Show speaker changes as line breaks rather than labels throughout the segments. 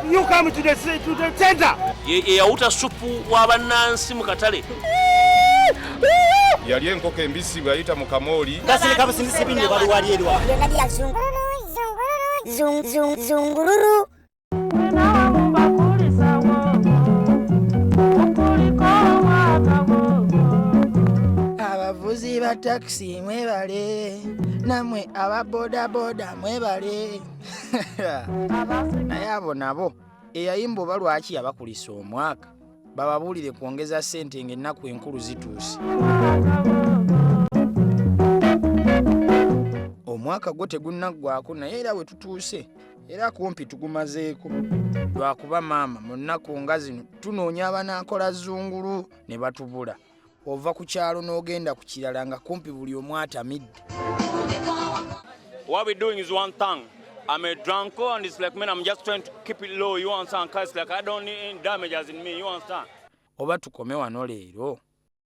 You come to the center.
Ye yawuta supu wa bannansi mu katale.
Yali enkoko embisi bwe yayita mu kamooli.
Gasirika busindisi bingi wali wali erwa.
Byonna bya zungululu, zungululu, zung, zung, zungululu.
Bakulisa wogo okuliko omwaka wogo.
Abavuzi ba takisi mwebale, nammwe aba bodaboda mwebale. Naye abo nabo eyayimba oba lwaki yabakulisa omwaka, bababuulire kwongeza ssente ng'ennaku enkulu zituuse. Omwaka gwo tegunnaggwako, naye era we tutuuse era kumpi tugumazeeko, lwakuba maama mu nnaku nga zino tunoonya abanaakola zungulu ne batubula. Ova ku kyalo n'ogenda ku kirala nga kumpi buli omu atamidde.
What we're doing is one thing. I'm a drunk and it's like, man, I'm just trying to keep it low. You understand? 'Cause like I don't need any damages in me. You understand?
Oba tukome wano leero?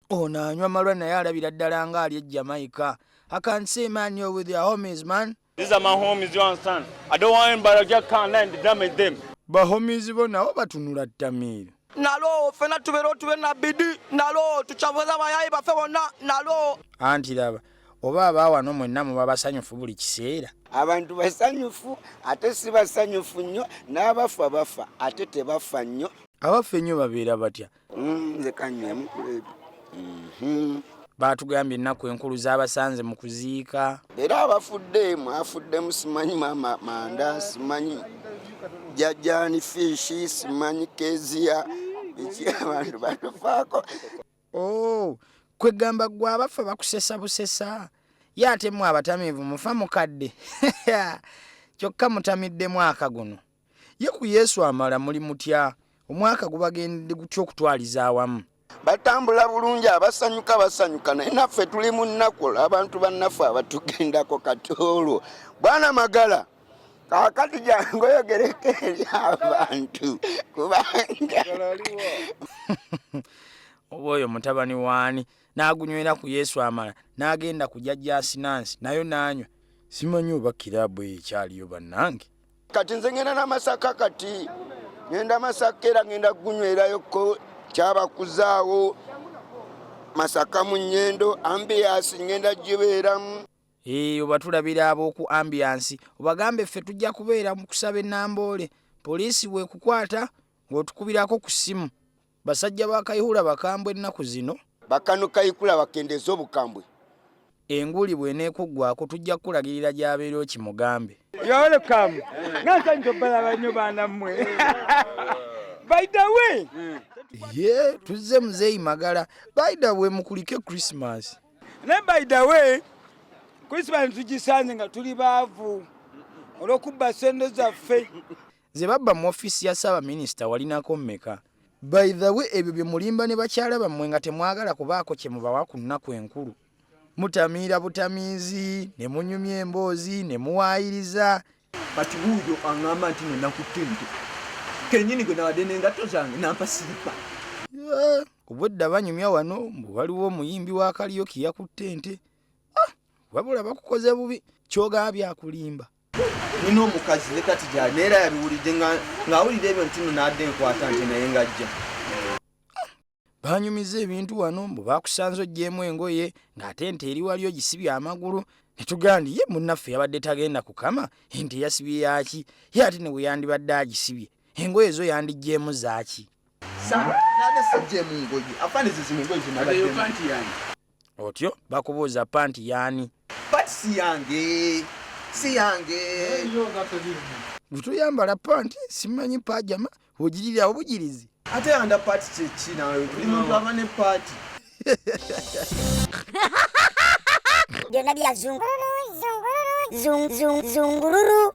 Ono anywa malwa naye alabira ddala ng'ali e Jamaica. I can see, man, you with your homies, man.
These are my homies. You understand? I don't want anybody to just come and damage them.
Ba homies bo nabo batunula ttamiiro.
Nalo ffena tubeere otube na bidi nalo tukyabuza abayayi baffe bonna nalo.
Anti laba, oba abaawano mwenna muba basanyufu buli kiseera?
Abantu basanyufu ate si basanyufu nnyo, n'abafa bafa ate tebafa nnyo.
Abaffe ennyo babeera batya?
Nze kanywemu ku ebyo.
Baatugambye ennaku enkulu z'abasanze mu kuziika.
Era abafudde mwafuddemu, simanyi mama manda, simanyi jajjani fiishi, simanyi kezia biki, abantu batufaako.
Oh, kwegamba gwe abafa bakusesa busesa, ye ate mmwe abatamiivu mufa mukadde. Kyokka mutamidde mwaka guno. Ye ku Yesu amala muli mutya? Omwaka gubagendedde gutya okutwaliza awamu?
Batambula bulungi, abasanyuka basanyuka, naye naffe tuli mu nnaku olw'abantu bannaffe abatugendako. Kati olwo bwana Magala, kaakati jangu oyogereko eri abantu kubanga
Oba oyo mutabani waani n'agunywera ku Yesu amala n'agenda ku jjajja Asinansi nayo n'anywa? Simanyi oba kiraabu eyo ekyaliyo, bannange.
Kati nze ngenda n'Amasaka, kati ngenda Masaka era ngenda kugunywerayo kyabakuzaawo Masaka mu Nyendo ambiance ngenda gibeeramu.
Ee, oba tulabira ab'oku ambiance, obagambe ffe tujja kubeera mu kusaba enamboole. Poliisi bwekukwata ng'otukubirako ku ssimu. Basajja ba Kayihura bakambwe ennaku zino.
Bakano Kayikula bakendeza obukambwe.
Enguli bw'eneekuggwako tujja kukulagirira gy'abeera okimugambe.
You're welcome. Nga nsanyuka obbalaba nnyo, baana mmwe. By the way,
Ye tuzze, muzeeyi Magala. By the way, mukulike Christmas.
Naye by the way, Christmas tugisanze nga tuli baavu olw'okubba sente zaffe.
Ze babba mu ofiisi ya ssaabaminisita walinako mmeka? By the way, ebyo bye mulimba ne bakyala bammwe nga temwagala kubaako kye mubawa ku nnaku enkulu, mutamiira butamiizi ne munyumya emboozi ne muwaayiriza.
Kati wuuyo aŋŋamba nti no nakutte nte kennyini gwe nabadde n'engatto zange nampa siripa.
Eh, obwedda banyumya wano mbu waliwo omuyimbi wa karaoke yakutte ente. Ah, wabula bakukoze bubi, kyogaba byakulimba.
Nina omukazi ne kati gyali, naye era yabiwulidde ng'awulira ebyo nti no n'adde enkwata nte naye ng'ajja.
Banyumiza ebintu wano mbu bakusanze oggyemu engoye ng'ate ente eri wali ogisibye amagulu, ne tugamba nti ye munnaffe yabadde tagenda kukama, ente yasibye yaki? Ye ate ne bwe yandibadde agisibye, engoye zo yandiggyemu zaaki?
Nade sijjeemu ngoye, afaanizi zino engoye zenabaddemu.
Otyo bakubuuza panti yaani?
Panti si yange, si yange.
Bwe toyambala panti, simanyi pajama ogirira obugirizi.
Ate yanda paati kyeki nawe? Buli muntu aba ne paati.
Byonna bya zungululu, zungululu, zung, zung, zungululu.